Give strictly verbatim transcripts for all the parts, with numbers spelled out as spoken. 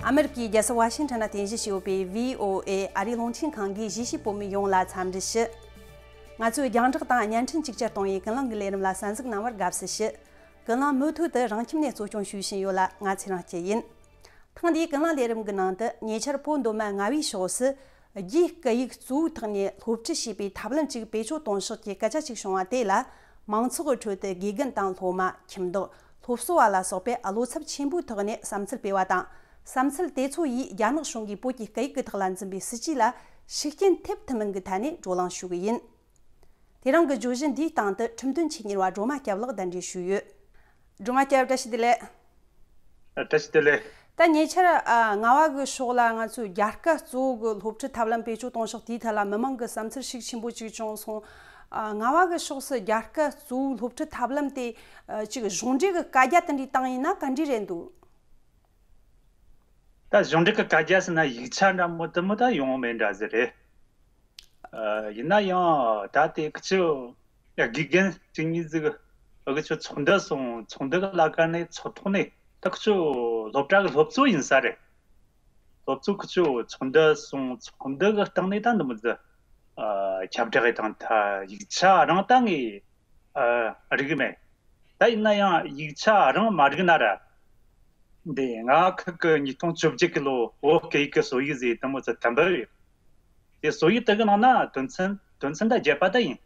ཨ་མེ་རི་ཀའི་རྒྱལ་ས་ཝ་ཤིང་ཊོན་ན་རྟེན་གཞི་བྱས་ཡོད་པའི་བྷི་ཨོ་ཨེ་ཨ་རིའི་རླུང་འཕྲིན་ཁང་གིས་གཞིས་བྱེས་བོད་མི་ཡོངས་ལ་འཚམས་འདྲི་ཞུ། ང་ཚོའི་རྒྱང་བསྒྲགས་དང་བརྙན་འཕྲིན་གཅིག་གྱུར་གཏོང་བའི་ཀུན་གླེང་གི་ལས་རིམ་ལ་གསན་གཟིགས་གནང་བར་དགའ་བསུ་ཞུ། ཀུན་གླེང་མུ་མཐུད་དུ་རང་ཁྱིམ་ནས་གཙོ་སྐྱོང་ཞུ་བཞིན་ཡོད་ལ། ང་ཚེ་རིང་སྐྱིད་ཡིན། ཐེངས་འདིའི་ཀུན་གླེང་ལས་རིམ་གྱི་ནང་དུ། ཉེ་ཆར་བོད་མདོ་སྨད་རྔ་བའི་ཕྱོགས་སུ་རྒྱའི་སྐད་ཡིག་གཙོ་བོའི་ཐོག་ནས་སློབ་ཁྲིད་བྱེད་པའི་ཐབས་ལམ་ཅིག་བེད་སྤྱོད་གཏོང་ཕྱོགས་ཀྱི་སྐད་ཆ་ཅིག་བྱུང་བ་དེ་ལ། མང་ཚོགས་ཀྱི་ཁྲོད་དུ་དགེ་རྒན་དང་སློབ་མ། ཁྱིམ་བདག་སློབ་གསོ་བ་ལ་སོགས་པས་བློ་འཚབ་ཆེན་པོའི་ཐོག་ནས་བསམ་ཚུལ་སྤེལ་བ་དང་། བསམ་ཚུལ་དེ་ཚོ་ཡིས་རྒྱ་ནག་གཞུང་གིས་བོད་ཀྱི་སྐད་ཡིག་གི་ཐོག་ལ་འཛིན་པའི་སྲིད་བྱུས་ལ་ཤུགས་རྐྱེན་ཐེབས་ཐུབ་མིན་གྱི་ཐད་ནས་བགྲོ་གླེང་ཞུ་གི་ཡིན། དེ་རིང་གི་བརྗོད་གཞི་འདིའི་སྟེང་དུ་ཁྲིམས་དོན་ཆེད་གཉེར་བ་སྒྲོལ་མ་སྐྱབས་ལགས་གདན་འདྲེན་ཞུས་ཡོད། སྒྲོལ་མ་སྐྱབས། བཀྲ་ཤིས་བདེ་ལེགས། བཀྲ་ཤིས་བདེ་ལེགས། ད་ཉེ་ཆར་ཨ་རྔ་བ་གི་ཕྱོགས་ལ་ང་ཚོས་རྒྱ་སྐད་གཙོ་བོ་གི་སློབ་ཁྲིད་ཐབས་ལམ་བེད་སྤྱོད་གཏོང་ཕྱོགས་དེའི་ཐད་ལ་མི་མང་གི་བསམ་ཚུལ་ཤུགས་ཆེན་པོ་ཅིག་བྱུང་སོང་། ཨ་རྔ་བ་གི་ཕྱོགས་སུ་རྒྱ་སྐད་གཙོ་བོའི་སློབ་ཁྲིད་ཐབས་ལམ་དེ་ཨ་ཅིག་གཞུང་འབྲེལ་གྱི་བཀའ་རྒྱ་དེ་འདྲའི་བཏང་ཡིན་ན་ག་འདྲ་རེད་འདུག་ད་གཞུང་འབྲེལ་གྱི་བཀའ་རྒྱ་ཟེར་ན་ཡིག་ཆ་འདྲ་མོ་དེ་མོ་ད་ཡོང་མེད་འདྲ་ཟིག་རེད། ཨ་ཡིན་ན་ཡང་ད་དེ་ཁི་ཆོ་དགེ་རྒན་གཅིག་གཉིས་ཟིག་ཨ་ཁི་ཆོ་ཚོགས་འདུ་སོང་། ཚོགས་འདུ་གི་ལ་ཀ་ནས་ཚོགས་ཐོག་ནས་ད་ཁི་ཆོ་སློབ་གྲྭ་གི་སློབ་གཙོ་ཡིན་ས་རེད། སློབ་གཙོ་ཁི་ཆོ་ཚོགས་འདུ་སོང་། ཚོགས་འདུ་གི་སྟེང་ནས་ད་འདི་མོ་ཟིག་ཨ་ཁྱབ་བསྒྲགས་ཡི་དང་ད་ཡིག་ཆ་རང་ད་ངས་ཨ་རིག་གི་མེད། ད་ཡིན་ན་ཡང་ཡིག་ཆ་རང་མ་རིག་ན་ར། འདི་རྔ་བ་ཁུལ་གྱི་ཉིས་སྟོང་བཅོ་བརྒྱད་ཀྱི་ལོ་བོད་སྐད་ཡིག་གི་སྲོལ་ཡིག་ཟེར་དེ་མོ་ཚོ་ཐམ་པ་ཡོད། དེ་སྲོལ་ཡིག་དེ་གི་ནང་ན་དོན་ཚན་དོན་ཚན་ད་བརྒྱད་པ་ད་ཡིན།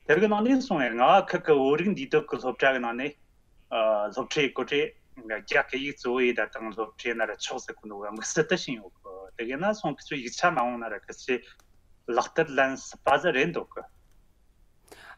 དེ་གི་ནང་ནས་སོང་བས་རྔ་བ་ཁུལ་གྱི་བོད་རིགས་འདུས་སྡོད་ཀྱི་སློབ་གྲྭ་གི་ནང་ནས་ཨ་སློབ་ཁྲིད་གོ་ཁྲིད་རྒྱ་སྐད་ཡིག་གཙོ་བོ་ཡིན་ད་དང་སློབ་ཁྲིད་ན་ར་ཆོག་ཟེར་གོ་ནོ་བ་དམིགས་བསལ་དུ་ཕྱིན་ཡོད་གི། དེ་གི་ན་སོང་ཁི་ཆོ་ཡིག་ཆ་མ་འོང་ན་ར་གི་ཆེ་ལག་བསྟར་ལན་སྲིད་པ་ཟིག་རེད་འདུག་གི།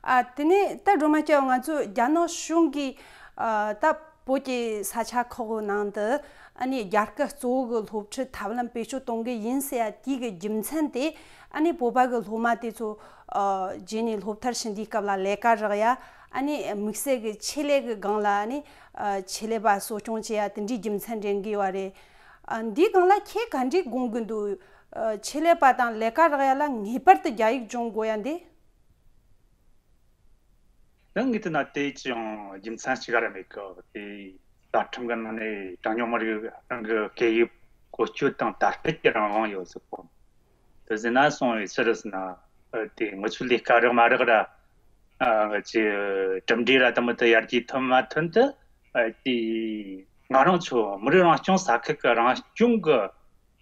ཨ་དེ་ནས་ད་སྒྲོལ་མ་སྐྱབས། ང་ཚོ་རྒྱ་ནག་གཞུང་གིས་ཨ་ད་བོད་ཀྱི་ས་ཆ་ཁག་གི་ནང་དུ་ཨ་ནི་རྒྱ་སྐད་གཙོ་བོ་གི་སློབ་ཁྲིད་ཐབས་ལམ་བེད་སྤྱོད་གཏོང་གི་ཡིན་ཟེར་ཡ་དེའི་གི་རྒྱུ་མཚན་དེ། ཨ་ནི་བོད་པ་གི་སློབ་མ་དེ་ཚོ་ཨ་རྗེས་ནས་སློབ་མཐར་ཕྱིན་དུས་སྐབས་ལ་ལས་ཀ་རག་ཡ། ཨ་ནི་དམིགས་བསལ་གི་ཆེད་ལས་གི་སྒང་ལ་ཨ་ནི་ཨ་ཆེད་ལས་པ་གསོ་སྐྱོང་བྱེད་ཡ་དེ་འདྲའི་རྒྱུ་མཚན་འདྲེན་གི་ཡོད་རེད། ཨ་འདིའི་སྒང་ལ་ཁྱེད་ག་འདྲའི་དགོངས་གི་འདུག་ཨ་ཆེད་ལས་པ་དང་ལས་ཀ་རག་ཡ་ལ་ངེས་པར་དུ་རྒྱ་ཡིག་སྦྱོང་དགོས་ཡ་འདི། ད་ངས་བལྟས་ན་དེ་ཅི་ཡང་རྒྱུ་མཚན་ཅི་ག་ར་མེད་གི། དེ་རྩ་ཁྲིམས་གི་ནང་ནས་གྲངས་ཉུང་མི་རིགས་རང་གི་སྐད་ཡིག་བཀོལ་སྤྱོད་དང་དར་སྤེལ་གྱི་རང་དབང་ཡོད་ཟེར་གོ། དེ་ཟེར་ན་སོང་བའི་ཕྱིར་ཟེར་ན་ཨ་དེ་ང་ཚོའི་ལས་ཀ་རག་མ་རག་ར་ཨ་ཅི་གྲུབ་འབྲས་ར་དེ་མོ་དེ་ཡར་རྒྱས་ཐོན་མ་ཐོན་དེ་ཨ་དེ་ང་རང་ཚོ་མི་རིགས་རང་སྐྱོང་ས་ཁུལ་གི་རང་སྐྱོང་གི་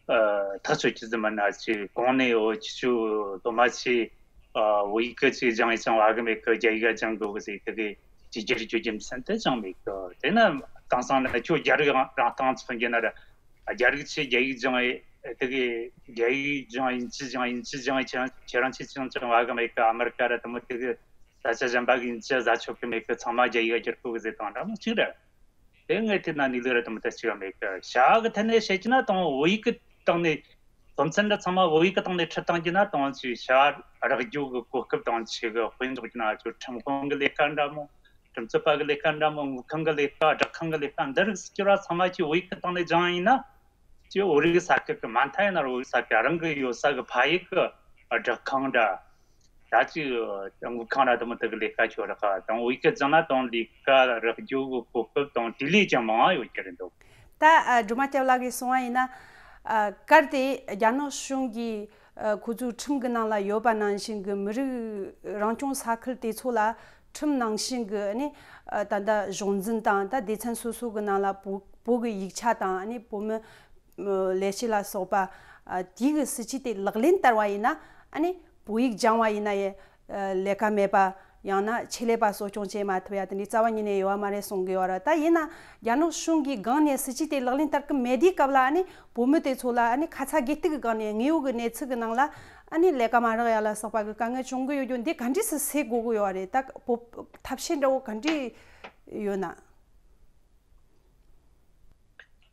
ཨ་ཐག་ཆོད་ཀྱི་ཟིན་མ་ན་ཅིག་གོང་ནས་འོ་ཁྱེད་ཚོ་སློབ་མ་ཚོས་ཨ་བོད་ཡིག་གི་ཅིག་སྦྱང་ཡི་ཅང་བ་གི་མེད་གི། རྒྱ་ཡིག་ག་སྦྱང་དགོས་གི་ཟེར་དེ་གི་ཅིག་བསྒྱུར་རྒྱུ་རྒྱུ་མཚན་དེ་ཅང་མེད་གི། དེ་ན་དེང་སང་ན་ཁྱོད་རྒྱ་རིགས་རང་རང་སྟེང་མཚོན་རྒྱུ་ན་ར་རྒྱ་རིགས་ཚོས་རྒྱ་ཡིག་སྦྱང་ཡི་དེ་གི་རྒྱ་ཡིག་སྦྱང་ཡིན་ཅི་སྦྱང་ཡིན་ཅི་སྦྱང་ཡི་ཁྱེད་རང་ཁྱེད་རང་ཅིག་ཅང་བ་གི་མེད་གི། ཨ་མེ་རི་ཀ་ར་དེ་མོ་དེ་གི་ས་ཆ་གཞན་པ་གི་ཡིན་ཅི་ཟ་ཆོག་གི་མེད་གི། ཚང་མ་རྒྱ་ཡིག་ག་བསྒྱུར་དགོས་གི་ཟེར་དང་འདྲ་མོ་གཅིག་རེད། དེ་ངས་བལྟས་ན་ནི་ལུགས་ར་དེ་མོ་ད་ཅི་ཡང་མེད་གི། བྱ་བ་གི་ཐད་ནས་བཤད་ཀྱི་ན་དང་བོད་ཡིག་གི་སྟེང་ནས་སློབ་ཚན་འདི་ཚང་མ་བོད་ཡིག་གི་སྟེང་ནས་ཁྲིད་བཏང་རྒྱུ་ན་དང་ཅི་བྱ་བ་རག་རྒྱུ་གི་གོ་སྐབས་དང་ཆེ་གི། དཔེ་འཇོག་རྒྱུ་ན་ཅོ་ཁྲིམས་ཁང་གི་ལས་ཀ་འདྲ་མོ། ཁྲིམས་རྩོད་པ་གི་ལས་ཀ་འདྲ་མོ། དངུལ་ཁང་གི་ལས་ཀ། སྦྲག་ཁང་གི་ལས་ཀ་འདི་རིགས་སུ་གྱུར་བ་ཚང་མ་ཅི་བོད་ཡིག་གི་སྟེང་ནས་སྦྱང་ཡིན་ན་ཅི་བོད་རིགས་ས་ཁུལ་གི་མ་མཐའ་ཡིན་ན་བོད་རིགས་ས་ཁུལ་རང་གི་ཡོད་ས་གི་ཕ་ཡུལ་གི་སྦྲག་ཁང་འདྲ། ད་ཅིག་དངུལ་ཁང་ར་དེ་མོ་དེ་གི་ལས་ཀ་ཁྱོད་རག་ག་དང་བོད་ཡིག་སྦྱང་ན་དང་ལས་ཀ་རག་རྒྱུ་གི་གོ་སྐབས་དང་དེ་ལས་ཀྱང་མང་བ་ཡོད་ཀྱི་རེད་འདུག་ད་ཨ་སྒྲོལ་མ་སྐྱབས་ལགས་ཀྱིས་གསུངས་པ་ཡིན་ན། ཨ་གལ་ཏེ་རྒྱ་ནག་གཞུང་གིས་ཨ་ཁོ་ཚོའི་ཁྲིམས་ཀྱི་ནང་ལ་ཡོད་པ་ནང་བཞིན་གྱི་མི་རིགས་རང་སྐྱོང་ས་ཁུལ་དེ་ཚོ་ལ་ཁྲིམས་ནང་བཞིན་གྱི་ཨ་ནི་ཨ་ད་ལྟ་གཞུང་འཛིན་དང་ད་སྡེ་ཚན་སོ་སོ་གི་ནང་ལ་བོད་བོད་ཀྱི་ཡིག་ཆ་དང་ཨ་ནི་བོད་མི། ལས་བྱེད་ལ་སོགས་པ་ཨ་དེའི་གི་སྲིད་བྱུས་དེ་ལག་ལེན་བསྟར་བ་ཡིན་ན། ཨ་ནི་བོད་ཡིག་སྦྱང་བ་ཡིན་ན་ཡང་ཨ་ལས་ཀ་མེད་པ། ཡང་ན་ཆེད་ལས་པ་གསོ་སྐྱོང་བྱེད་མ་ཐུབ་ཡ་དེ་འདྲའི་རྩ་བ་ཉིད་ནས་ཡོད་པ་མ་རེད་གསུང་གི་ཡོད་རེད། ད་ཡིན་ན་རྒྱ་ནག་གཞུང་གི་སྒང་ནས་སྲིད་བྱུས་དེ་ལག་ལེན་བསྟར་གི་མེད་དུས་སྐབས་ལ། ཨ་ནི་བོད་མི་དེ་ཚོ་ལ་ཨ་ནི་ཁ་ཚ་དགོས་གཏུག་གི་སྒང་ནས་དངོས་ཡོད་ཀྱི་གནས་ཚུལ་གི་ནང་ལ་ཨ་ནི་ལས་ཀ་མ་རག་ཡ་ལ་སོགས་པ་གི་དཀའ་ངལ་བྱུང་གི་ཡོད་རྒྱུ་འདི་ག་འདྲས་སེལ་དགོས་གི་ཡོད་རེད། ད་བོད་ཐབས་ཤེས་འདྲ་བོ་ག་འདྲས་ཡོད་ན།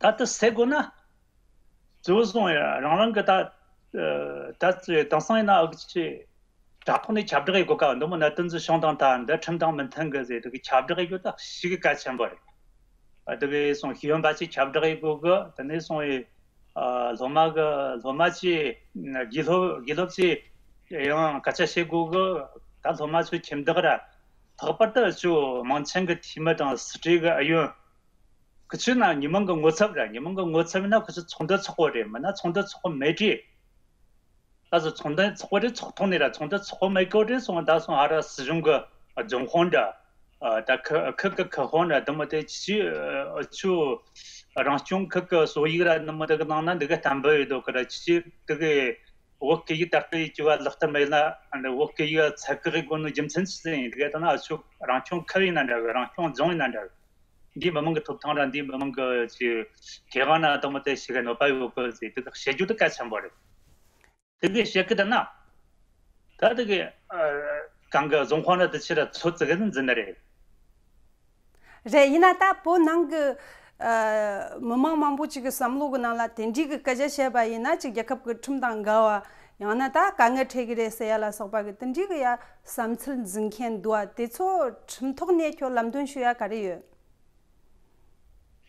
ད་དེ་སེལ་དགོས་ན། གཙོ་བོ་སོང་ཡ་རང་རང་གི་ད་ཨ་ད་ཚོས་དེང་སང་ཡིན་ན་ཨ་ཅེ་དྲ་ཐོག་ནས་ཁྱབ་བསྒྲགས་ཡེད་དགོས་ཀ་འདུག་མོ་ན། དེ་ཚོ་བྱུང་དང་ད་འདི་ཁྲིམས་དང་མི་མཐུན་གི་ཟེར་དེ་གི་ཁྱབ་བསྒྲགས་ཡེད་རྒྱུ་ད་ཞེ་གི་གལ་ཆེན་པོ་རེད། ཨ་དེ་གི་སོང་ཤེས་ཡོན་པ་ཅིག་ཁྱབ་བསྒྲགས་ཡེད་དགོས་གི། དེ་ནས་སོང་ཡི་ཨ་སློབ་མ་གི་སློབ་མ་ཅིག་དགེ་སློབ་དགེ་སློབ་ཅིག་ཡང་སྐད་ཆ་བཤད་དགོས་གི། ད་སློབ་མ་ཚོའི་ཁྱིམ་བདག་ར་ལྷག་པར་དུ་ཅོ་དམངས་ཆེན་གི་འཐུས་མི་དང་སྲིད་གྲོས་གི་ཨུ་ཡོན། ཁུ་ཆུ་ན་ཉི་མང་གི་ངོ་ཚབ་ར། ཉི་མང་གི་ངོ་ཚབ་ཡིན་ན་ཁུ་ཆུ་ཚོགས་འདུ་ཚོགས་པ་རེད། མིན་ན་ཚོགས་འདུ་ཚོགས་པ་མེད་དེ། ད་སོ་ཚོགས་འདུ་ཚོགས་པ་རེད། ཚོགས་ཐོག་ནས་ར་ཚོགས་འདུ་ཚོགས་པ་མེད་གོ་དེ་སོང་ད་སོང་ཨ་ར་སྲིད་གཞུང་གི་རྫོང་དཔོན་འདྲ། ཨ་ད་ཁུ་ཁུ་གི་ཁུ་དཔོན་འདྲ་དུ་མ་དེ་ཅི་ཨ་ཆུ་རང་སྐྱོང་ཁུལ་གི་སྲོལ་ཡིག་ར་དུ་མ་དེ་གི་ནང་ན་འདི་ག་བསྟན་པ་ཡོད་དོ་གི་ར། ཅི་དེ་གི་བོད་སྐད་ཡིག་ད་སྐད་ཡིག་གི་བ་ལག་བསྟར་མེད་ན་ཨ་ནི་བོད་སྐད་ཡིག་ཚད་བཀག་གི་དགོས་ནོ་རྒྱུ་མཚན་ཅི་ཟིག་ཡིན། དེ་ག་ད་ན་ཨ་ཆུ་རང་སྐྱོང་ཁུལ་ཡིན་ན་འདྲ་གི། རང་སྐྱོང་རྫོང་ཡིན་ན་འདྲ་གི། འདིའི་མི་མང་གི་ཐོབ་ཐང་ར་འདིའི་མི་མང་གི་ཅི་ཁེ་དབང་ན་དུ་མ་དེ་ཞིག་གི་གནོད་པ་ཡོད་གི་ཟེར་དེ་གི་བཤད་རྒྱུ་དེ་གལ་ཆེན་པོ་རེད། དེ་གི་བཤད་གི་ད་ན། ད་དེ་གི་ཨ་གང་གི་རྫོང་དཔོན་ར་དེ་ཕྱིར་ར་ཚོད་ཙི་གི་འཛིན་ནི་རེད། རེད། ཡིན་ན་ད་བོད་ནང་གི་ཨ་མི་མང་མང་པོ་ཅིག་གི་བསམ་བློ་གི་ནང་ལ་དེ་འདྲའི་གི་སྐད་ཆ་བཤད་པ་ཡིན་ན་ཅིག་རྒྱལ་ཁབ་གི་ཁྲིམས་དང་འགལ་བ། ཡང་ན་ད་དཀའ་ངལ་འཕྲད་གི་རེད་ཟེར་ཡ་ལ་སོགས་པ་གི་དེ་འདྲའི་གི་ཡ་བསམ་ཚུལ་འཛིན་མཁན་འདུག་བ། དེ་ཚོ་ཁྲིམས་ཐོག་ནས་ཁྱོད་ལམ་སྟོན་ཞུ་ཡ་ག་རེ་ཡོད།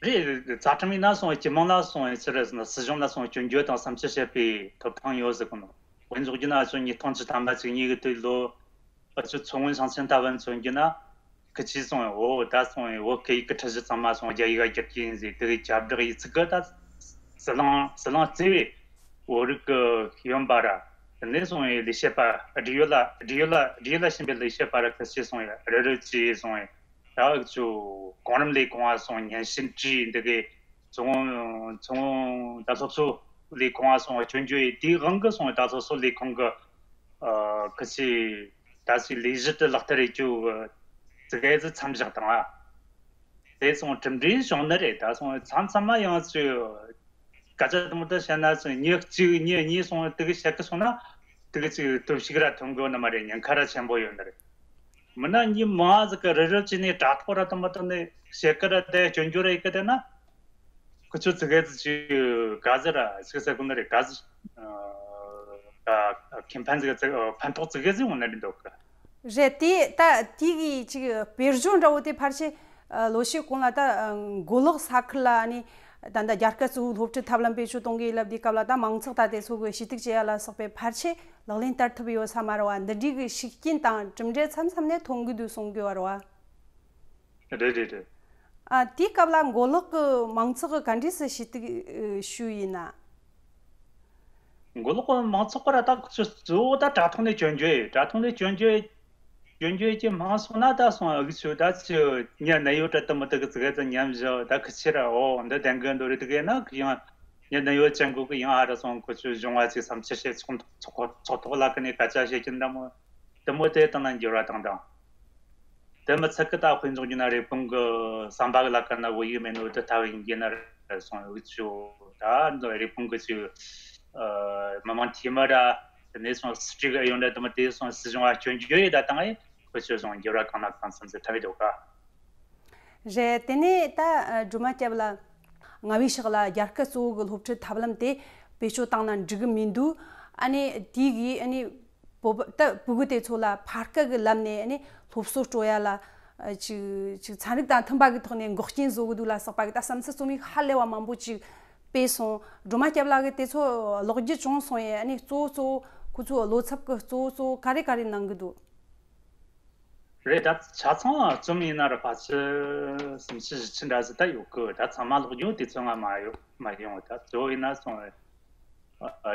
རེད། རྩ་ཁྲིམས་ཡིན་ན་སོང་སྤྱི་དམངས་ལ་སོང་ཕྱི་ར་སྲིད་གཞུང་ལ་སོང་སྐྱོན་བརྗོད་དང་བསམ་ཚུལ་བཤད་པའི་ཐོབ་ཐང་ཡོད་ཟེར་གོ་ནོ། དཔེ་འཇོག་རྒྱུ་ན་ཨ་ཆོ་ཉིས་སྟོང་བཅུ་ཐམ་པ་ཅིག་གཉིས་ཀྱི་དུས་ལོ། ཨ་ཆོ་མཚོ་སྔོན་ཞིང་ཆེན་ལྟ་བུ་མཚོན་རྒྱུ་ན། ཁི་ཆི་སོང་འོ་ད་སོང་བོད་སྐད་ཡིག་གི་ཁྲིད་གཞི་ཚང་མ་སོང་རྒྱ་ཡིག་ག་བསྒྱུར་གྱི་ཡིན་ཟེར་དེ་གི་ཁྱབ་བསྒྲགས་ཡིག་ཚིག་གི་ད་ཟི་ལིང་ཟི་ལིང་རྩེ་བའི་བོད་རིགས་ཀྱི་ཤེས་ཡོན་པ་ར། དེ་ནས་སོང་བའི་ལས་བྱེད་པ་བགྲེས་ཡོལ་ལ་བགྲེས་ཡོལ་ལ་བགྲེས་ཡོལ་ལ་ཕྱིན་པའི་ལས་བྱེད་པ་ར་ཁི་ཆི་སོང་བའི་རི་རུ་ཅི་སོང་བའི། ད་འུ་ཚོ་གོང་རིམ་ལས་ཁུངས་ལ་སོང་སྙན་ཞུ་བྲིས་འདི་གའི་མཚོ་སྔོན་མཚོ་སྔོན་ད་སློབ་གསོ་ལས་ཁུངས་ལ་སོང་སྐྱོན་བརྗོད་ཡས་དེའི་དབང་གིས་སོང་ད་སློབ་གསོ་ལས་ཁུངས་ཀྱི་ཨ་ཁི་ཆི་ད་ཅིག་ལས་གཞི་དེ་ལག་བསྟར་ཡེད་རྒྱུ་ཙི་གེ་ཟིག་མཚམས་བཞག་བཏང་ཨ། དེ་སོང་གྲུབ་འབྲས་བྱུང་ནི་རེད། ད་སོང་མཚམས་མཚམས་མ་ཡང་ཅིག་སྐད་ཆ་དུ་མ་དུ་བཤད་ན་ཅིག་ཉི་གཅིག་ཉི་གཉིས་སོང་དེ་གི་བཤད་གི་སོང་ན་དེ་གི་ཅིག་སྟོབས་ཤུགས་ར་ཐོན་གོ་ནི་མ་རེད། ཉེན་ཁ་ར་ཆེན་པོ་ཡོད་ནི་རེད། མི་སྣ་གཉིས་མང་ཟིག་གི་རི་རབ་ཅིག་ནས་དྲ་ཐོག་ར་དུ་མ་དུ་ནས་བཤད་གི་ར་དེ་སྐྱོན་བརྗོད་ར་ཡེད་གི་དེ་ན་ཁུ་ཆོ་ཙི་གེ་ཙི་ཅིག་ག་ཟེར་ར་ཅིག་ཟེར་གོ་ནི་རེད། ག་ཟེར་ཨ་ཁེ་ཕན་ཟིག་ཕན་ཐོགས་ཙི་གེ་ཟིག་ཡོང་ནི་རེད་འདུག་གི། རེད། དེ་ད་དེ་གི་ཅིག་དཔེར་བརྗོད་འདྲ་བོ་དེ་ཕལ་ཆེར་ལོ་ཤས་གོང་ལ་ད་མགོ་ལོག་ས་ཁུལ་ལ་ནི་ད་ད་རྒྱ་སྐད་གཙོ་བོའི་སློབ་ཁྲིད་ཐབས་ལམ་བེད་སྤྱོད་གཏོང་གི་ཡིན་ལབ་དུས་སྐབས་ལ་ད་མང་ཚོགས་ད་དེ་ཚོ་གི་ཞུ་གཏུག་བྱེད་ཡ་ལ་སོགས་པའི་ཕལ་ཆེར་ལག་ལེན་བསྟར་ཐུབ་ཡོད་ས་མ་རེད་བ། འདི་འདྲའི་གི་ཤུགས་རྐྱེན་དང་གྲུབ་འབྲས་མཚམས་མཚམས་ནས་ཐོན་གི་འདུག་གསུང་གི་ཡོད་རེད་བ། རེད་རེད་རེད། ཨ་དེའི་སྐབས་ལ་མགོ་ལོག་གི་མང་ཚོགས་གི་ག་འདྲས་སེ་ཞུ་གཏུག་ཞུས་ཡིན་ན། མགོ་ལོག་གི་མང་ཚོགས་པ་ར་ད་ཁོ་ཚོ་གཙོ་བོ་ད་དྲ་ཐོག་ནས་སྐྱོན་བརྗོད་ཡས། དྲ་ཐོག་ནས་སྐྱོན་བརྗོད་སྐྱོན་བརྗོད་ཀྱི་མང་སོང་ན་ད་སོང་ཨ་གི་ཆུ་ད་ཆུ་ཉ་ནད་གཡོག་དྲ་དུ་མ་དུ་གི་ཙི་གེ་ཙི་ཉམས་བཞག་ད་ཁི་ཆི་ར་འོ་འདི་ལྡན་གི་འདུག་རེད། དུ་གས་ན་ཡང་ཉ་ནད་གཡོག་ཅན་གོ་གི་ཡང་ཨ་ར་སོང་ཁོ་ཆུ་གཞུང་བ་ཅིག་བསམ་ཚུལ་བཤད་ཚོགས་ཚོགས་ཚོགས་ཐོག་ལ་ཀི་ནས་སྐད་ཆ་བཤད་ཀྱིན་འདྲ་མོ་དུ་མོ་དེ་དང་ན་འགྱུར་བ་དང་དང་། དེ་མི་ཚད་ཀི་ད་དཔེ་འཇོག་རྒྱུ་ན་རེབ་གོང་གི་ཟམ་པ་གི་ལ་ཀ་ན་བོད་ཡིག་མེད་ནོ་དེ་ཐ་བའི་འགྱེ་ན་རེ་སོང་འུ་ཆུ་ད་འདི་རེབ་གོང་གི་ཆུ་མི་མང་འཐུས་མི་ར་དེ་ནས་སོང་སྲིད་ཁྲི་གི་ཨེ་ཡོང་འདྲ་དུ་མ་དེ་སོང་སྲིད་གཞུང་ལ་སྐྱོན་བརྗོད་ཡས་ད་བཏང་ཡས་ཁོ་ཆུ་སོང་འགྱུར་བ་གང་ན་གང་འཚམ་ཟེར་ཐ་བའི་འདུག་ག། རེད། དེ་ནས་ད་སྒྲོལ་མ་སྐྱབས་ལ་རྔ་བའི་ཕྱོགས་ལ་རྒྱ་སྐད་གཙོ་བོ་གི་སློབ་ཁྲིད་ཐབས་ལམ་དེ་བེད་སྤྱོད་བཏང་ན་འགྲིག་གི་མི་འདུག་ཨ་ནི་དེ་གིས་ཨ་ནི་བོད་པ་ད་ཕྲུ་གུ་དེ་ཚོ་ལ་ཕར་སྐད་གི་ལམ་ནས་ཨ་ནི་སློབ་གསོ་སྤྲོད་ཡ་ལ་ཨ་ཅིག་ཅིག་ཚན་རིག་དང་མཐུན་པ་གི་ཐོག་ནས་འགོག་རྐྱེན་བཟོ་གི་འདུག་ལ་སོགས་པ་གི་ད་བསམ་ཚུལ་རྩོམ་ཡིག་ཧ་ལས་པ་མང་པོ་ཅིག་སྤེལ་སོང་། སྒྲོལ་མ་སྐྱབས་ལགས་གི་དེ་ཚོ་ཀློག་རྒྱུ་བྱུང་སོང་ཡས། ཨ་ནི་གཙོ་བོ་གཙོ་བོ་ཁོ་ཚོའི་བློ་འཚབ་གི་གཙོ་བོ་གཙོ་བོ་ག་རེ་ག་རེ་གནང་གི་འདུག་རེད། ད་ཆ་ཚང་རྩོམ་ཡིན་ན་ར་ཕལ་ཆེར་སུམ་ཅུ་བཞི་བཅུ་འདྲ་ཟིག་ད་ཡོད་གི། ད་ཚང་མ་ཀློག་རྒྱུ་དུས་ཚོད་ང་མ་ཡོང་མ་ཡོང་། ད་གཙོ་བོ་ཡིན་ན་སོང་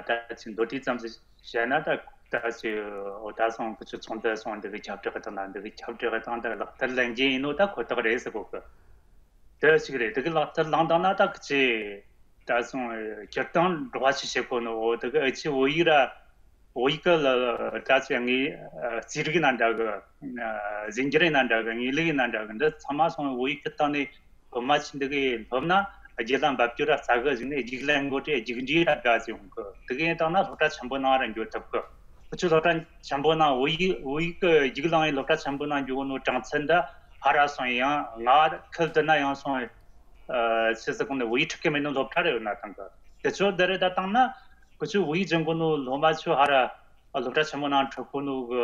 ད་ཅིག་མདོར་བསྡུས་ཙམ་ཟིག་བཤད་ན་ད་ད་ཅིག་འོ་ད་སོང་ཁོ་ཚོ་ཚོགས་འདུ་སོང་འདི་གི་ཁྱབ་བསྒྲགས་གི་དང་ད་འདི་གི་ཁྱབ་བསྒྲགས་གི་དང་ད་ལག་བསྟར་ལེན་རྒྱུ་ཡིན་ནོ་ད་ཁོ་ཐག་རེད་ཟེར་གོ་གི། དེ་ཞིག་རེད། དེ་གི་ལག་བསྟར་བླངས་བཏང་ན་ད་ཁི་ཆི་ད་སོང་སྤྱིར་བཏང་འགྲོ་བ་ཆི་བྱེད་གོ་ནོ་འོ་དེ་གི་ཨ་ཆི་བོད་ཡིག་ར་བོད་ཡིག་གི་ལ་ད་ཆི་ངའི་རྩིས་རིག་ན་འདྲ་གི་རྫས་འགྱུར་ཡིན་ན་འདྲ་གི་དངོས་ལུགས་ཡིན་ན་འདྲ་གི་འདི་ཚང་མ་སོང་བོད་ཡིག་གི་སྟེང་ནས་སློབ་མ་ཆི་འདི་གི་སློབ་ན་རྒྱུད་ལ་འབབ་རྒྱུ་ར་རྩ་གི་གཞུག་ནས་རྒྱུགས་ལེན་དགོས་ཏེ་རྒྱུགས་འབྲས་ར་དགའ་ཟེར་ཡོང་གི། དེ་གི་ཡིན་བཏང་ན་སློབ་གྲྭ་ཆེན་པོ་ནང་ར་འགྱོ་ཐུབ་གི། ཁོ་ཚོས་སློབ་གྲྭ་ཆེན་པོ་ནང་བོད་ཡིག་བོད་ཡིག་གི་རྒྱུགས་བླངས་ཡིན་སློབ་གྲྭ་ཆེན་པོ་ནང་འགྱོ་གོ་ནོ་གྲངས་ཚད་འདི་ཧ་ར་སོང་ཡང་ང་ཁུལ་དུ་ན་ཡང་སོང་ཨ་ཆི་ཟེར་གོ་ནི་བོད་ཡིག་ཁྲིད་གི་མེད་ནོ་སློབ་གྲྭ་རེ་ཡོད་ན་ཐང་གི། དེ་ཚོ་འདི་རེ་ད་བཏང་ན་ཁོ་ཚོས་བོད་ཡིག་སྦྱང་གོ་ནོ་སློབ་མ་ཚོ་ཧ་ར་སློབ་གྲྭ་ཆེན་པོ་ནང་འཁྲིད་གོ་ནོ་གི་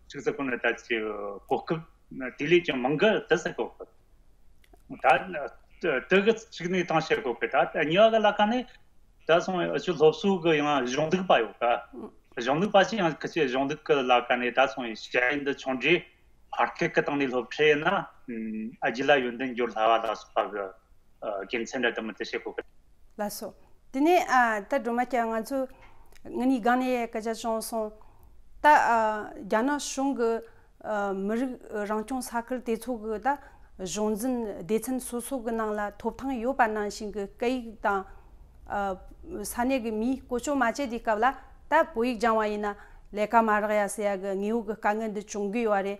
ཆི་ཟེར་གོ་ནི་ད་ཅི་གོ་སྐབས་དེ་ལས་ཀྱང་མང་གི་དེ་ཟེར་གོ་གི། ད་དེ་གི་གཅིག་ནས་བཏང་བཤད་དགོས་པས། ད་གཉིས་པ་གི་ལ་ཁ་ནས་ད་སོང་ཨ་ཆུ་སློབ་གསོ་གི་ཡང་གཞུང་ལུགས་པ་ཡོད་ག། གཞུང་ལུགས་པ་ཞིག་ཡང་ཁི་ཆོས་གཞུང་ལུགས་གི་ལ་ཁ་ནས་ད་སོང་ཡི་ཞ་ཡི་འདི་ཆུང་འདྲེ་ཕར་སྐད་གི་སྟེང་ནས་སློབ་ཁྲིད་ཡིན་ན་ཨ་རྒྱུད་ལ་ཡོན་ཏན་འབྱོར་སླ་བ་ལ་སོགས་པ་གི་ ཨ་དགེ་མཚན་འདྲ་དུ་མི་དུ་བྱེད་དགོས་གི། ལགས་སོ། དེ་ནས་ཨ་ད་སྒྲོལ་མ་སྐྱབས། ང་ཚོ་ངེད་གཉིས་སྒང་ནས་སྐད་ཆ་བྱུང་སོང་། ད་ཨ་རྒྱ་ནག་གཞུང་གི་ཨ་མི་རིགས་རང་སྐྱོང་ས་ཁུལ་དེ་ཚོ་གི་ད་གཞུང་འཛིན་སྡེ་ཚན་སོ་སོ་གི་ནང་ལ་ཐོབ་ཐང་ཡོད་པ་ནང་བཞིན་གི་སྐད་ཡིག་དང་ཨ་ས་གནས་གི་མིས་བཀོལ་སྤྱོད་མ་བྱེད་དུས་སྐབས་ལ། ད་བོད་ཡིག་སྦྱང་བ་ཡིན་ན་ལས་ཀ་མ་རག་ཡ་ཟེར་ཡ་གི་དངོས་པོ་གི་དཀའ་ངལ་འདི་བྱུང་གི་ཡོད་རེད།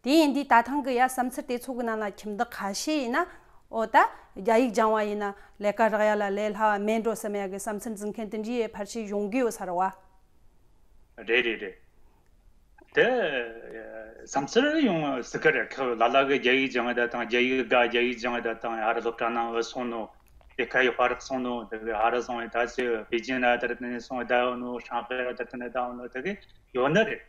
དེ་ཡིན་དུས་ད་ཐེངས་གི་ཡ་བསམ་ཚུལ་དེ་ཚོ་གི་ནང་ལ་ཁྱིམ་བདག་ཁ་ཤས་ཡིན་ན། འོ་ད་རྒྱ་ཡིག་སྦྱང་བ་ཡིན་ན་ལས་ཀ་རག་ཡ་ལ་ལས་སླ་བ་མེད་འགྲོ་བསམ་ཡ་གི་བསམ་ཚུལ་འཛིན་མཁན་དེ་འདྲའི་ཡ་ཕལ་ཆེར་ཡོང་གི་ཡོད་ས་རེད་བ། རེད་རེད་རེད། དེ་བསམ་ཚུལ་ཡོང་སྲིད་གི་རེད། ཁོ་ལ་ལ་གི་རྒྱ་ཡིག་སྦྱང་ཡ་ད་དང་རྒྱ་ཡིག་དགའ། རྒྱ་ཡིག་སྦྱང་ཡ་ད་དང་ཧ་ར་སློབ་གྲྭ་ནང་བུད་སོང་ནོ། དེ་ཁ་ཡི་ཧ་ར་སོང་ནོ། དེ་གི་ཧ་ར་སོང་བའི་ད་ཅི་པེ་ཅིན་ན་དེར་ནས་སོང་བའི་ད་ཡོང་ནོ། ཧྲང་ཧའེ་དེར་ནས་ད་ཡོང་ནོ། དེ་གི་ཡོད་ནི་རེད།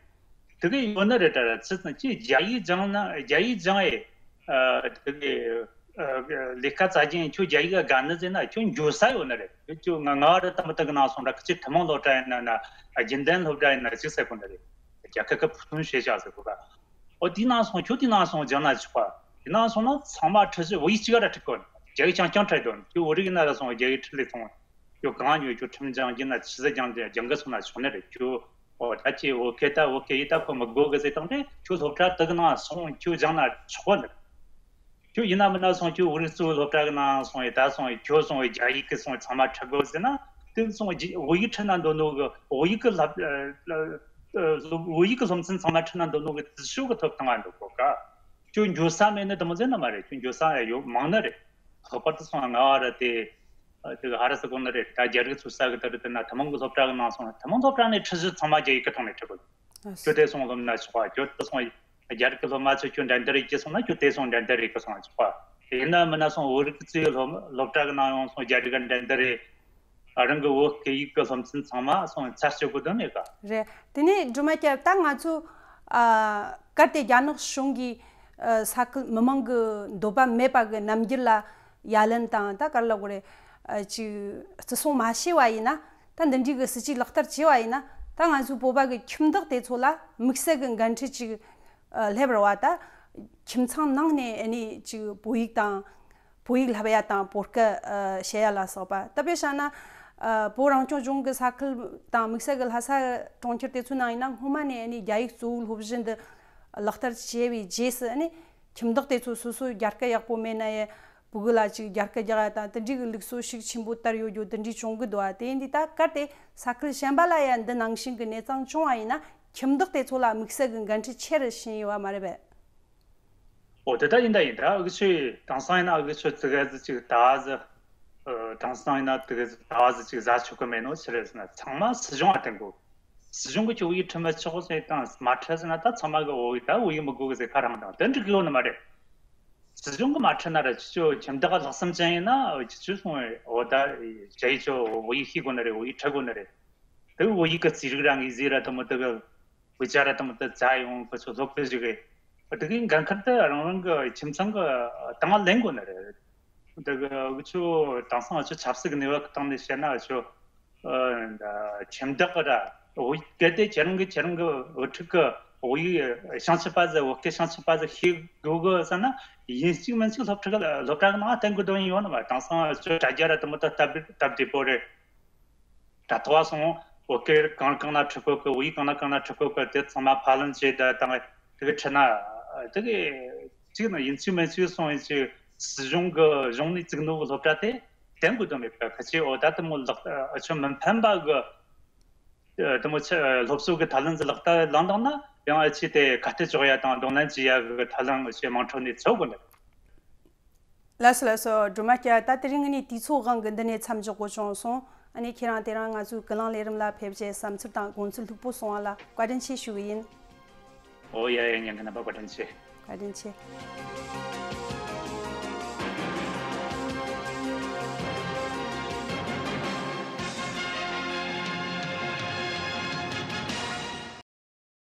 དེ་གི་ཡོད་ནི་རེད། ད་ར་ཚི་ཚང་ཅི་རྒྱ་ཡིག་སྦྱང་ན་རྒྱ་ཡིག་སྦྱང་ཨེ། ཨ་དེ་གི་ཨ་ལས་ཀ་བཙལ་གྱིན་ཁྱོད་རྒྱ་ཡིག་དགའ་ནི་ཟེར་ན་ཁྱོད་འགྱོ་ས་ཡོད་ནི་རེད། ཁྱོད་ང་ང་ར་ཏམ་ཏག་ནང་སོང་ར་ཁི་ཅི་ཐུན་མོང་སློབ་གྲྭ་ཡིན་ན་ན་རྒྱུན་ལྡན་སློབ་གྲྭ་ཡིན་ན་ཅི་ཟེར་གོ་ནི་རེད། རྒྱ་སྐད་ཀྱི་ཕུ་ཐུང་བྱས་བཞག་ཟེར་གོ་ག། ཨོ་དེ་ནང་སོང་ཁྱོད་དེ་ནང་སོང་སྦྱང་ན་ཆོག་པ། དེ་ནང་སོང་ན་ཚང་མ་ཁྲིད་ཟིག་བོད་ཡིག་གཅིག་ར་ཁྲིད་གོ་ནི། རྒྱ་ཡིག་རྐྱང་རྐྱང་ཁྲིད་དོ་ནི། ཁྱོད་བོད་རིགས་ན་ར་སོང་རྒྱ་ཡིག་ཁྲིད་ལས་སོང་། ཁྱོད་གང་ཡོད་ཁྱོད་ཁྲིམས་སྦྱང་རྒྱུ་ན་ཆི་ཟིག་སྦྱང་རྒྱ་སྦྱང་གི་སོང་ན་ཆོག་ནི་རེད། ཁྱོད་ཨོ་ད་ཁྱེད་བོད་སྐད་ད་བོད་སྐད་ཡིག་ད་ཁོ་མི་དགོས་གི་ཟེར་བཏང་དེ་ཁྱོད་སློབ་གྲྭ་དག་ནང་སོང་ཁྱོད་སྦྱང་ན་ཆོག་གོ་ནི། ཁྱོད་ཡིན་ན་མིན་ན་སོང་ཁྱོད་བོད་རིགས་གཙོ་བོ་སློབ་གྲྭ་གི་ནང་སོང་ཡི་ད་སོང་ཡི་ཁྱོད་སོང་ཡི་རྒྱ་ཡིག་གི་སོང་ཡི་ཚང་མ་ཁྲིད་དགོས་ཟེར་ན། དེ་སོང་ཡི་བོད་ཡིག་ཁྲིད་ན་འདོད་ནོ་གི་བོད་ཡིག་གི་བསླབ་ཨ་ཨ་བོད་ཡིག་གི་སློབ་ཚན་ཚང་མ་ཁྲིད་ན་འདོད་ནོ་གི་དེ་ཤོག་གི་ཐོབ་ཐང་ང་འདུག་གོ་ག། ཁྱོད་འགྱོ་ས་མེད་ནི་དེ་མོ་ཟེར་ན་མ་རེད། ཁྱོད་འགྱོ་ས་ཡ་ཡོད་མང་ནི་རེད། ལྷག་པར་དུ་སོང་ང་བ་ར་དེ་ཨ་དེ་ག་ཧ་ར་ས་གོ་ནི་རེད། ད་རྒྱ་རིགས་ཚོ་ས་གི་དེ་རེད། དེ་ན་ཐུན་མོང་གི་སློབ་གྲྭ་གི་ནང་སོང་ཐུན་མོང་སློབ་གྲྭ་ནས་ཁྲིད་གཞི་ཚང་མ་རྒྱ་ཡིག་གི་ཐོག་ནས་ཁྲིད་དགོས། ཁྱོད་དེ་སོང་སློབ་ན་ཆོག་པ། ཁྱོད་དེ་སོང་རྒྱ་རིགས་ཀྱི་སློབ་མ་ཚོས་ཁྱོད་འགྲན་བསྡུར་རེ་བྱེད་སོང་ན་ཁྱོད་དེ་སོང་འགྲན་བསྡུར་རེ་གི་སོང་ཆོག་པ། དེ་ཡིན་ན་མིན་ན་སོང་བོད་རིགས་གཙོས་སློབ་སློབ་གྲྭ་གི་ནང་ཡོང་སོང་རྒྱ་རིགས་ཀྱི་འགྲན་བསྡུར་རེ། ཨ་རང་གི་བོད་སྐད་ཡིག་གི་སློབ་ཚན་ཚང་མ་སོང་ཚར་བཅུག་གི་དོན་མེད་ག། རེད། དེ་ནས་སྒྲོལ་མ་སྐྱབས། ད་ང་ཚོ་ཨ་གལ་ཏེ་རྒྱ་ནག་གཞུང་གིས་ཨ་ས་ཁུལ་མི་མང་གི་འདོད་པ་མེད་པ་གི་རྣམ་འགྱུར་ལ་ཡ་ལན་དང་ད་ག་རེ་ལབ་དགོས་རེད། ཨ་ཅིག་བརྩི་སྲུང་མ་བྱས་པ་ཡིན་ན། ད་འདི་འདྲའི་གི་སྲིད་ཇུས་ལག་བསྟར་བྱས་པ་ཡིན་ན། ད་ང་ཚོའི་བོད་པ་གི་ཁྱིམ་བདག་དེ་ཚོ་ལ་དམིགས་བསལ་གི་འགན་འཁྲི་ཅིག་ཨ་སླེབས་རེད་བ། ད་ཁྱིམ་ཚང་ནང་ནས་ཨ་ནི་ཅིག་བོད་ཡིག་དང་བོད་ཡིག་བསླབ་ཡ་དང་བོད་སྐད་ཨ་བཤད་ཡ་ལ་སོགས་པ། ད་དཔེ་བཞག་ན་ཨ་བོད་རང་སྐྱོང་ལྗོངས་ཀྱི་ས་ཁུལ་དང་དམིགས་བསལ་གྱི་ལྷ་ས་གྲོང་ཁྱེར་དེ་ཚོའི་ནང་ཡིན་ན་སྔོན་མ་ནས་ཨ་ནི་རྒྱ་ཡིག་གཙོ་བོའི་སློབ་གཞི་འདི་ལག་བསྟར་བྱས་པའི་རྗེས་སུ། ཨ་ནི་ཁྱིམ་བདག་དེ་ཚོ་སོ་སོའི་རྒྱ་སྐད་ཡག་པོ་མེད་ན་ཡང་ཕྲུ་གུ་ལ་ཅིག་རྒྱ་སྐད་རྒྱག་ཡ་དང་དེ་འདྲའི་གི་ལུགས་སྲོལ་ཤུགས་ཆེན་པོ་དར་ཡོད་རྒྱུ་དེ་འདྲའི་བྱུང་གི་འདུག་ཨ། དེ་ཡིན་དུས་ད་གལ་ཏེ་ས་ཁུལ་གཞན་པ་ལ་ཡང་འདི་ནང་བཞིན་གྱི་གནས་སྟངས་བྱུང་བ་ཡིན་ན། ཁྱིམ་བདག་དེ་ཚོ་ལ་དམིགས་བསལ་གྱི་འགན་འཁྲི་ཆེ་རུ་ཕྱིན་ཡོད་པ་མ་རེད་པས། འོ་དེ་ལྟར་ཡིན་ད་ཡིན། ད་འུ་ཚོས་དེང་སང་ཡིན་ན་འུ་ཚོས་དེ་ག་ཟིག་ཅིག་ད་ཟིག་ཨ་དེང་སང་ཡིན་ན་དེ་ག་ཟིག་ད་ཟིག་ཅིག་ཟ་ཆོག་གི་མེད་ནོ་ཆི་རེད་ཟེར་ན། ཚང་མ་སྲིད་གཞུང་ལ་བརྟེན་དགོས། སྲིད་གཞུང་གིས་ཁྱོད་བོད་ཡིག་ཁྲིད་མི་ཆོག་ཟེར་དང་མ་ཁྲིད་ཟེར་ན། ད་ཚང་མ་གིས་བོད་ཡིག་ད་བོད་ཡིག་མི་དགོས་གི་ཟེར་ཁ་རང་དང་དེ་འགྲིག་གི་ཡོད་ནི་མ་རེད། སྲིད་གཞུང་གིས་མ་ཁྲིད་ན་ར་ཁྱེད་ཚོ་ཁྱིམ་བདག་ལྷག་བསམ་ཅན་ཡིན་ན་ཁྱེད་ཚོས་སོང་བས་འོ་ད་ཞ་ཡིས་ཁྱོད་བོད་ཡིག་ཤེས་དགོས་ནི་རེད། བོད་ཡིག་ཁྲིད་དགོས་ནི་རེད། དེ་བོད་ཡིག་གི་རྩིས་རིག་ར་དངོས་རྫས་ར་དེ་མོ་དེ་གི་དཔེ་ཆ་ར་དེ་མོ་དེ་བཙལ་ཡོང་། ཁོ་ཚོ་སློབ་ཁྲིད་ཞུ་གི། དེ་གི་འགན་ཁུར་དེ་རང་རང་གི་ཁྱིམ་ཚང་གི་སྟེང་ལ་ལེན་དགོས་ནི་རེད། དེ་གི་འུ་ཚོ་དེང་སང་འུ་ཚོ་ཆབ་སྲིད་ཀྱི་གནས་བབ་ཀྱི་སྟེང་ནས་བཤད་ན་འུ་ཚོ་ཨ་ཁྱིམ་བདག་གི་ར་བོད་ཡིག་གལ་ཏེ་ཁྱེད་རང་གི་ཁྱེད་རང་གི་བུ་ཕྲུག་གི་བོད་ཡིག་ཤེས་ཆི་པ་ཟིག་བོད་སྐད་ཤེས་ཆི་པ་ཟིག་ཤེས་དགོས་གི་ཟེར་ན། ཡིན་གཅིག་མིན་གཅིག་སློབ་ཕྲུག་གི་སློབ་གྲྭ་གི་ནང་བསྟན་དགོས་དོན་ཡོད་ནི་མ། དེང་སང་འུ་ཚོ་དྲ་རྒྱ་ར་དེ་མོ་དེ་སྟབས་སྟབས་བདེ་པོ་རེད། དྲ་ཐོག་སོང་བོད་སྐད་གང་གང་ན་ཁྲིད་གོ་གི། བོད་ཡིག་གང་ན་གང་ན་ཁྲིད་གོ་གི། དེ་ཚང་མ་ཕབ་ལེན་བྱས་ད་དང་དེ་གི་ཁྲིད་ན་དེ་གི་གཅིག་ནི་ཡིན་གཅིག་མིན་གཅིག་སོང་ཡིན་གཅིག་སྲིད་གཞུང་གི་གཞུང་ནས་བཙུགས་ནོ་གི་སློབ་གྲྭ་དེ་བསྟན་དགོས་དོན་མེད་པ། ཁ་ཆེ་འོ་ད་དེ་མོ་ལག་ཨ་ཆོ་མི་ཕན་པ་གི་དེ་མོ་ཆ་སློབ་གསོ་གི་ཐབས་ལམ་ཟིག་ལག་བསྟར་ལངས་བཏང་ན་ཡང་ཨ་ཆེ་དེ་ཁ་གཏད་གཅོག་ཡ་དང་གདོང་ལེན་བྱེད་ཡ་གི་ཐབས་ལམ་ཨ་ཆེ་དམངས་ཁྲོད་ནས་འཚོལ་དགོས་ནི། ལགས་སོ་ལགས་སོ། སྒྲོལ་མ་སྐྱབས། ད་དེ་རིང་ངེད་གཉིས་དུས་ཚོད་དབང་གིས་འདི་ནས་མཚམས་འཇོག་དགོས་བྱུང་སོང་། ཨ་ནི་ཁྱེད་རང་དེ་རིང་ང་ཚོའི་ཀུན་གླེང་ལས་རིམ་ལ་ཕེབས་རྗེས་བསམ་ཚུལ་དང་དགོངས་ཚུལ་ལྷུག་པོ་གསུངས་པ་ལ་བཀའ་དྲིན་ཆེ་ཞུ་གི་ཡིན། ཨོ་ཡ་ཡ། ཉན་གི་རྣམ་པ་བཀའ་དྲིན་ཆེ། བཀའ་དྲིན་ཆེ།